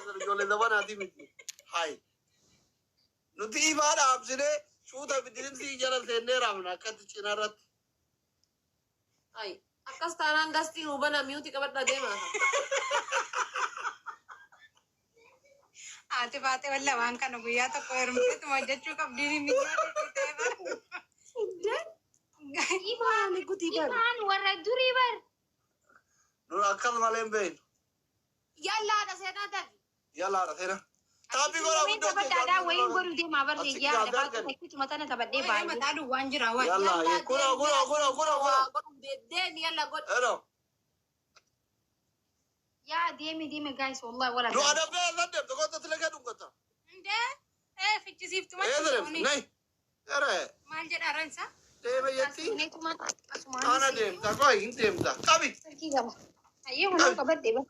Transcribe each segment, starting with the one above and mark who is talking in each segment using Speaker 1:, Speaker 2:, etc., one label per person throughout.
Speaker 1: keessan ijoollee zamanaatii miti. Hayi. Nuti ifaa dhaabsinee shuuta bidilimsii jala seennee raafna akkatti cinaa irratti.
Speaker 2: Ay, akkas taanaan gastii nuu bana mute qabadhaa deemaa.
Speaker 3: Haati baatee walla waan kana guyyaa tokko heerumteetuma hojjechuu qabdiin hin miidhaa ta'e bara.
Speaker 2: Imaani gutii bar.
Speaker 4: Imaan warra durii bar.
Speaker 1: Nu akkas malee hin beeknu.
Speaker 2: Yallaadha seenaa dafi.
Speaker 1: Yalaadha seenaa. Taappii godhaa
Speaker 4: Wayin
Speaker 1: guddoo
Speaker 4: taphadhaadhaa wayin godhu deemaa barree
Speaker 1: Achi
Speaker 4: yaada
Speaker 1: gaafii
Speaker 4: baatu
Speaker 1: argani.
Speaker 4: takkituma tana taphadhee
Speaker 3: Wayi
Speaker 4: baay'ee.
Speaker 3: mataa duwwaan jira wayi.
Speaker 1: Yallaa kunoo kunoo kunoo kunoo kunoo.
Speaker 2: Godhu deemi yalla godhu.
Speaker 1: Hello.
Speaker 4: Yaa deemi deemi guys wallahi wala.
Speaker 1: Nu adabdee eessa deemte kottu tilee dhungata.
Speaker 3: Indee ee fichisiiftu
Speaker 1: Eessa deemte? Nayi. Ere.
Speaker 3: Maal jedha ransa?
Speaker 1: Deeme jetti.
Speaker 4: Neetuma asumaan.
Speaker 1: Ana deemta koi hin deemta. Qabi.
Speaker 4: Silkii qaba. Ayyee hunoo qabadhe ba.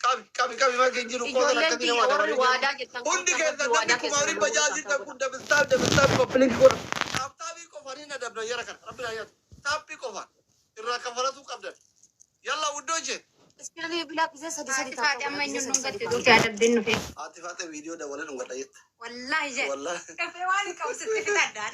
Speaker 1: Qabi qabi qabi ma hin jiru kootan
Speaker 2: Ijoolleen
Speaker 1: akkasii
Speaker 2: biyya
Speaker 1: nama
Speaker 2: warri
Speaker 1: adaban.
Speaker 2: waadaa jettan
Speaker 1: Hundi keessan namni
Speaker 2: waadaa
Speaker 1: kuma
Speaker 2: keessan
Speaker 1: dhibba ja'a kun double tap double tap copy link godha. Tap taappii qofaan hin adabna jara kana rabbi naa nyaatu. Taappii qofaan irraa kafalatuu qabdan. Yalla wuddoo ishee.
Speaker 2: Iskiranii bilaa gisee sadi sadi
Speaker 3: Haati faate amma eenyuun dhungatte duuti adabdeen dhufe.
Speaker 1: Haati faate viidiyoo dabalee dhungadha jette.
Speaker 3: Wallaahi jedhe.
Speaker 1: Wallaahi.
Speaker 3: Dafee waan hin qabu sitti fitadhaan.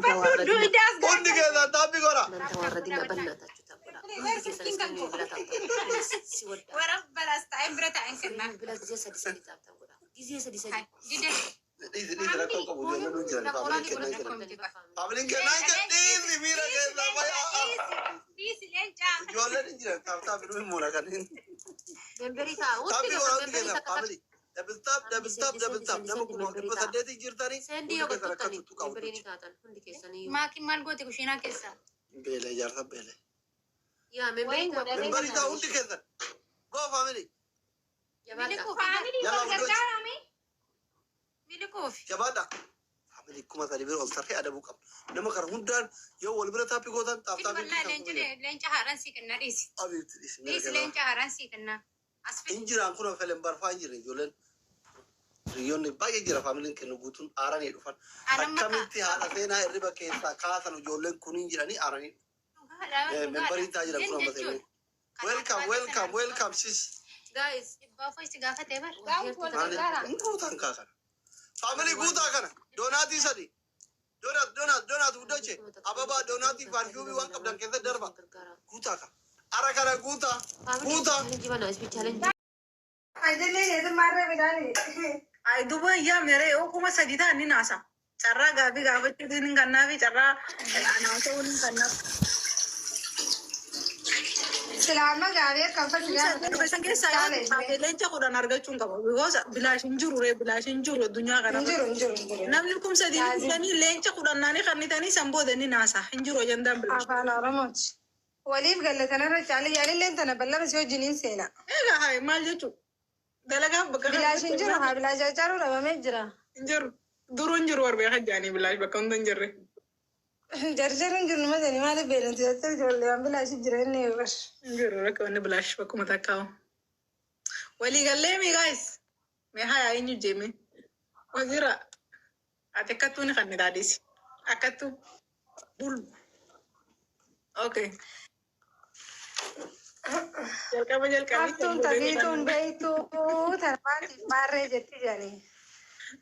Speaker 1: Hundi keessan taappii godha.
Speaker 2: Nanta warra dina bannaatachu taphudha. Hundi keessan iskiranii bilaa taphudha. Si wadda.
Speaker 3: Warra balaas taa'een bira taa'een kennaa.
Speaker 2: Bilaa gisee sadi sadi taphudha godha. Gisee sadi sadi.
Speaker 3: Dide.
Speaker 1: Dhiisi dhiisi rakkoo qabu ijoolleen nu jiran faamiliin kennaa hin kennan. Faamiliin kennaa hin kennan dhiisi miira keessaa bayaa.
Speaker 3: Dhiisi leencaa.
Speaker 1: Ijoolleen hin jiran tap tap nu hin muuna kan hin.
Speaker 2: Memberii ta'a. Hundi
Speaker 1: Taappii godha
Speaker 2: keessan
Speaker 1: hundi
Speaker 2: memberii
Speaker 1: keessan
Speaker 2: takka takka.
Speaker 1: faamilii. Double tap double tap double tap nama 1800 jirtanii
Speaker 2: Seendii
Speaker 1: hundi
Speaker 2: yoo
Speaker 1: keessan akka
Speaker 2: godhattani
Speaker 1: tuttuqaa
Speaker 2: memberii ni
Speaker 1: hundi.
Speaker 2: taatan hundi keessaniyyuu.
Speaker 3: Maakiin maal goote kushiinaa keessa?
Speaker 1: Beela ijaarsa beela.
Speaker 2: Yaa memberii
Speaker 4: Wayin
Speaker 2: ta'a.
Speaker 4: godhanii
Speaker 1: Memberii ta'a hundi keessan. Go family.
Speaker 2: Jabaadha.
Speaker 3: Miliquuf.
Speaker 4: Faamilii
Speaker 1: Yalla
Speaker 4: wal
Speaker 1: wuddoo
Speaker 4: gargaarame.
Speaker 3: Miliquuf.
Speaker 1: Jabaadha. Faamilii 3000 bira ol tarree adabuu qabna. Nama kana hundaan yoo wal bira taappii gootan taap
Speaker 3: Fidi
Speaker 1: taappii
Speaker 3: wallaahi leenca leenca haaraan sii kennaa dhiisi.
Speaker 1: Abiibti dhiisi miira
Speaker 3: Dhiisi
Speaker 1: keessaa.
Speaker 3: leenca haaraan sii kennaa. As fidi.
Speaker 1: Hin jiraan kun felen barfaa hin jirre ijoolleen. Hiriyoonni baay'ee jira faamiliin kennu guutuun aaranii dhufan.
Speaker 3: Anamma kaa.
Speaker 1: Akkamitti haadha seenaa hirriba keessaa kaasan ijoolleen kuniin jedhanii aaranii
Speaker 3: Dhugaadha.
Speaker 1: membarii ta'a jiran kun amma seenee. Welcome welcome welcome sis.
Speaker 2: Guys.
Speaker 3: Dhibbaa ofii si gaafatee bar.
Speaker 4: Guys wal
Speaker 1: Maali
Speaker 4: gargaara.
Speaker 1: hin guutan kaa kana. Faamilii guutaa kana doonaatii sadi. Donut donut donut guddache ababaa doonaatii faarfiyuumii waan qabdan keessa darba guutaa ka. Ara kana guutaa guutaa.
Speaker 2: Challenge bana isbi challenge.
Speaker 3: Ajallee eetummaarree midhaanii.
Speaker 5: Ay duba yaa mere yoo 3000 ta'an ni naasa. Carraa gaafii gaafachuutiin hin kannaa fi carraa anaa ta'uun hin kannaaf.
Speaker 3: Silaama gaarii akkam fashi
Speaker 5: Dhufe san keessaa yoo taate leenca 10 argachuun qaba. Because bilaash hin jiru ree bilaash hin jiru addunyaa kana.
Speaker 3: Hin jiru hin jiru hin jiru.
Speaker 5: Namni 3000 dhufanii leenca 10 naanii kannitanii san booda ni naasa. Hin jiru ajandaan bilaash.
Speaker 3: Afaan Oromooti. Waliif gallatanarra caala yaalilleen tana bal'ama si wajjin hin seena.
Speaker 5: Egaa hayi maal jechuudha? Dalagaaf bakka kana
Speaker 3: Bilaash hin jiru haa bilaash caaluu dhabamee jira.
Speaker 5: Hin jiru. Duruu hin jiru warbeekaa jaanii bilaash bakka hunda hin jirre.
Speaker 3: Jarjar hin jiru matani maaliif beelanti jarjar ijoollee waan bilaash jira inni bar.
Speaker 5: Hin jiru rakkoo inni bilaash bakkuma takkaa'u. Walii gallee mi guys? Mee hayaa eenyu jeeme? Wazira ati akkattuu ni kan taadisi. Akkattuu. Bul. Okay. Jalqaba jalqabii
Speaker 3: Haftuun tafiituun beeytuu tana maatiif maarree jetti jedhanii.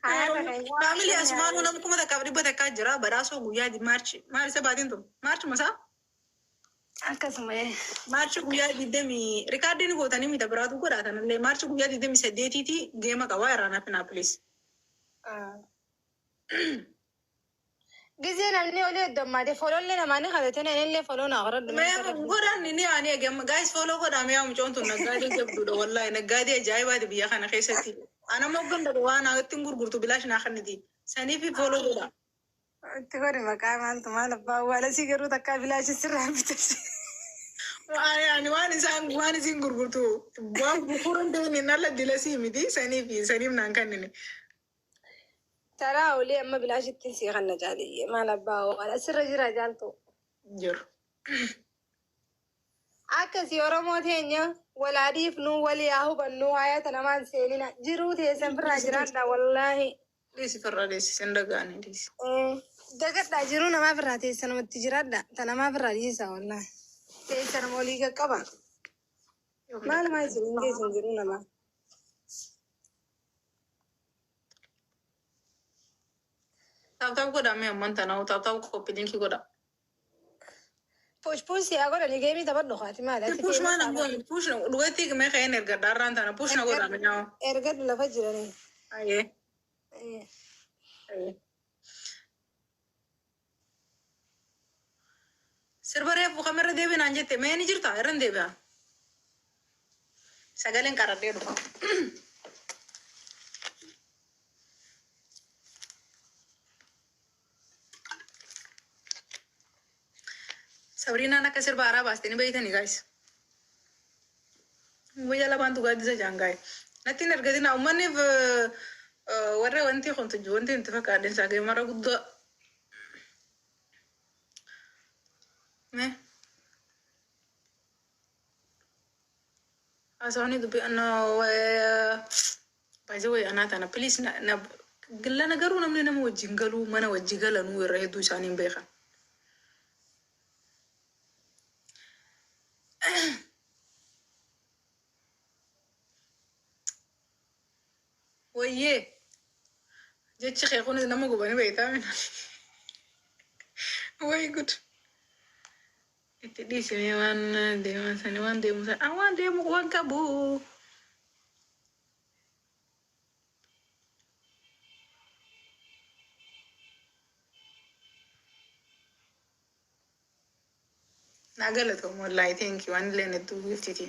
Speaker 5: Faamilii asumaanuu nama 1100 jira. Badhaasoo guyyaa maarchi. Maal isa baatiin tun? Maarchi masaa?
Speaker 3: Akkasuma.
Speaker 5: Maarchi guyyaa 20 rikaardiin gootanii mita biraatu godhaatanillee maarchi guyyaa 28tiiti geema qabaa irraa naaf naa please.
Speaker 3: Gizee namni olii heddommaate folollee namaanii kadhatee nanillee foloo naa qoradhu.
Speaker 5: Mee godhan ni ani eegam guys follow godhaa mee mucoon tun naggaadee jabduudha wallahi naggaadee ajaa'ibaati biyya kana keessatti. Ana moggan dhabe waan ittiin gurgurtu bilaash naa kanniti. Saniif follow godhaa.
Speaker 3: Itti godhi maqaa maaltu maal abbaa awwaala sii garuu takkaa bilaashi sirraa bitasi.
Speaker 5: Ani waan isaan waan isin gurgurtu waan gurguran ta'in alla dilasii miti saniif saniif naan kannine.
Speaker 3: Taraa olii amma bilaashittiin sii kanna jaaliyyee maal abbaa awwaala sirra jira jaaltu.
Speaker 5: Jiru.
Speaker 3: Akkasii Oromoo teenya walaa dhiifnu walii haa hubannu haayata namaan seenina jiruu teessan firraa jiraadha wallaahi.
Speaker 5: Dhiisi firraa dhiisi sin dhaga'anii dhiisi.
Speaker 3: Dagadhaa jiruu namaaf irraa teessa namatti jiraadha. Ta namaaf irraa dhiisaa wallaahi. Teessa nama olii qaqqaba. Maalumaa isin hin geessan jiruu namaa.
Speaker 5: Tap tap godha mee amman tana tap tap copy link godha.
Speaker 3: Push push yaa godhani geemii taphadhu haati maali? Ati
Speaker 5: Push
Speaker 3: geemii
Speaker 5: maal
Speaker 3: taphadhu.
Speaker 5: goon push dhugatti mee ka'een ergadha har'aan tana push na godha mee nyaa'u.
Speaker 3: Ergadhu lafa jiranii.
Speaker 5: Ayyee.
Speaker 3: Eh.
Speaker 5: Ayyee. Sirba reefu kamirra deebinaan jette mee ni jirta irra hin deebi'a. Sagaleen qaradhee dhufa. Sabriinaan akka sirba haaraa baaste ni beeytanii guys. Wayya lamaan dhugaatii isa jaangaa'e. Natti hin ergatina uummanni warra wanti kun wanti nuti fakkaadhen isaa mara guddaa. Mee haasawni dubbii no by the way anaa tana please na na gillana garuu namni nama wajjin galuu mana wajji galanuu irra hedduu isaanii hin beekan. Wayyee jechi kee kunis nama gubanii beektaa mina. Way good. Itti dhiisimee waan deeman sani waan deemu sani ah waan deemu waan qabu. Naa galatoom wallaahi thank you waan illee hedduu giftiti.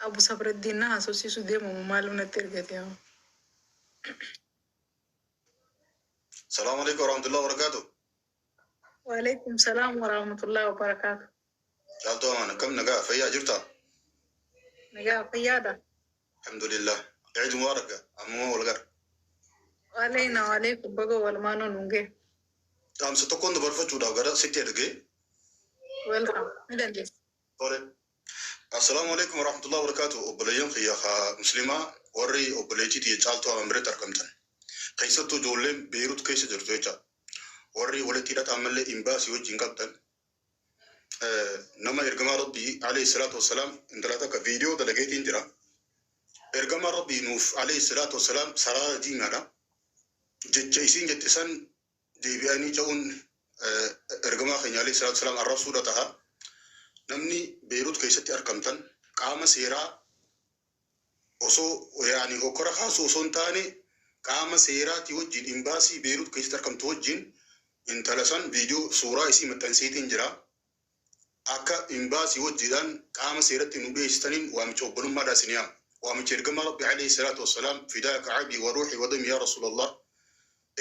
Speaker 5: Abu Sabraddiin na haasofsiisu deemamu maalum natti ergate haa.
Speaker 6: السلام عليكم ورحمة الله وبركاته.
Speaker 5: وعليكم السلام ورحمة الله وبركاته.
Speaker 6: Caaltuu amaan akkam nagaa fayyaa jirtaa?
Speaker 5: Nagaa fayyaadha.
Speaker 6: Alhamdulillah. Eid mubarak ammoo wal gara.
Speaker 5: وعلينا وعليكم baga walumaanuu nuun ga'e.
Speaker 6: Dhaamsa tokkoon dabarfachuudhaaf gara sitti ergee.
Speaker 5: Welcome. Ni dandeessa.
Speaker 6: Tole. Assalaamu alaikum warahmatullahi wabarakatuh. Obboleeyyan kiyya haa muslimaa warri obboleettii tiyya Caaltuu amaan biratti argamtan. Keessattuu ijoolleen Beerut keessa jirtu jecha. Warri walitti hidhata ammallee imbaasii wajjin qabdan. Nama ergamaa Rabbii alayhi salaatu wassalaam intala takka viidiyoo dalageetiin jira. Ergamaa Rabbii nuuf alayhi salaatu wassalaam sarara diimaadha. Jecha isiin jette san deebi'anii ja'uun ergamaa keenya alayhi salaatu wassalaam arrabsuudha taha. Namni Beerut keessatti argamtan qaama seeraa osoo yaani hokkora kaasuu osoo hin taane qaama seeraatii wajjin imbaasii Beerut keessatti argamtu wajjin intala san viidiyoo suuraa isii maxxanseetiin jira. Akka imbaasii wajjiidhaan qaama seeratti nu dhiyeessitaniin waamicha obbolummaadhaa isin yaama. Waamicha ergamaa Rabbi alayhi salaatu wassalaam fidaaka abii wa ruuxi wa dami yaa Rasuulallah.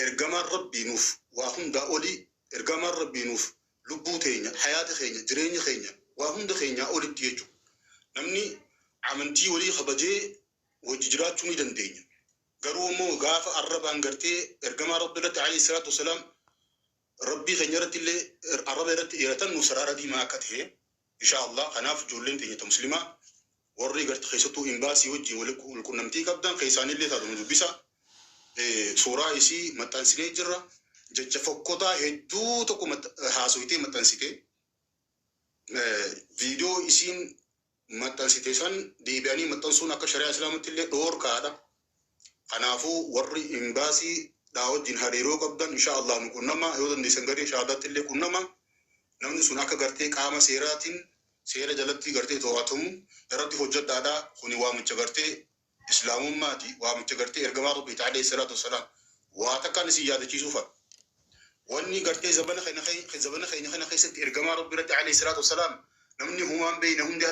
Speaker 6: Ergamaan Rabbii nuuf waa hundaa olii, ergamaan Rabbii nuuf lubbuu teenya, hayaata keenya, jireenya keenya waa hunda keenyaa olitti jechuudha. Namni amantii walii kabajee wajji jiraachuu ni dandeenya. Garuu immoo gaafa arrabaan gartee ergamaa Rabbi irratti alayhi salaatu wassalaam Rabbii keenya irratti illee arraba irratti dheeratan nu sarara diimaa akka ta'e insha Allah. Kanaaf ijoolleen teenya ta muslimaa warri garte keessattuu imbaasii wajjin wal qunnamtii qabdan keessaanillee taatu nu dubbisa. Suuraa isii maxxansinee jirra. Jecha fokkotaa hedduu tokko haasofitee maxxansite. Viidiyoo isiin maxxansite san deebi'anii maxxansuun akka shari'aa islaamatti illee dhoorkaadha. Kanaafuu warri imbaasii dhaa wajjin hariiroo qabdan insha Allah nu qunnama, yoo dandeessan garee shahaadaatti illee qunnama. Namni sun akka gartee qaama seeraatiin seera jalatti gartee to'atamu irratti hojjedhaadha. Kuni waamicha gartee islaamummaati. Waamicha gartee ergamaa Rabbiiti alayhi salaatu wassalaam. Waa takkaan isin yaadachiisuufa. Wanni gartee zabana keenya kana keessatti ergamaa Rabbi irratti alayhi salaatu wassalaam namni humaan beeyne hundi